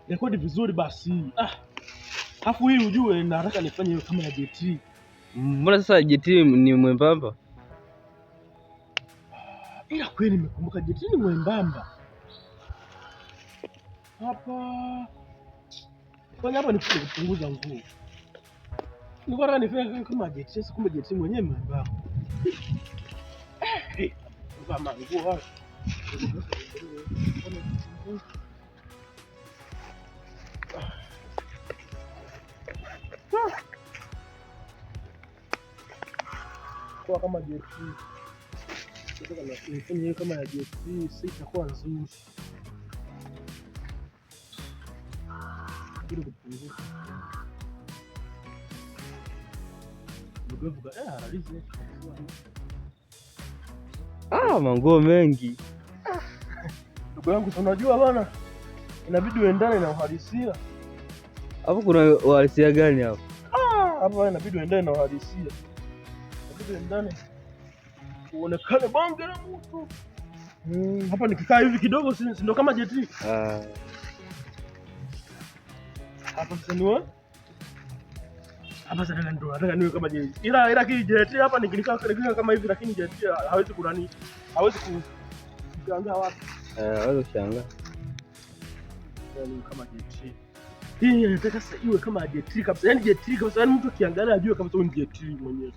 Rekodi vizuri basi. Ah. Afu hii ujue nataka nifanye hiyo kama ya JT. Mbona sasa JT ni mwembamba? Ila kweli nimekumbuka JT ni mwembamba. Hapa fanya hapa ni kupunguza nguo. Nilikuwa nataka nifanye kama JT, sasa kumbe JT mwenyewe mwembamba. Eh, vaa manguo haya. Kwa kama JT. Nataka nifanye hiyo kama ya JT, si itakuwa nzuri. Ili kupunguza. Ndugu analize. Ah, manguo mengi. Ndugu yangu, si unajua bana, inabidi uendane na uhalisia. Hapo kuna uhalisia gani hapo? Ah, hapa inabidi uendane na uhalisia, inabidi uendane uonekane bonge la mtu. Hapa nikikaa hivi kidogo, si ndo kama JT Ah, hapa sasa niwe hapa sasa ndo nataka niwe kama JT, ila kii JT hapa nikikaa kama hivi, lakini JT hawezi kunani, hawezi kushangaa watu. Eh, hawezi kushangaa. Yani kama JT. Hii nataka sasa iwe kama JT kabisa. Yaani JT kabisa. Yaani mtu akiangalia ajue kabisa huyu ni JT mwenyewe.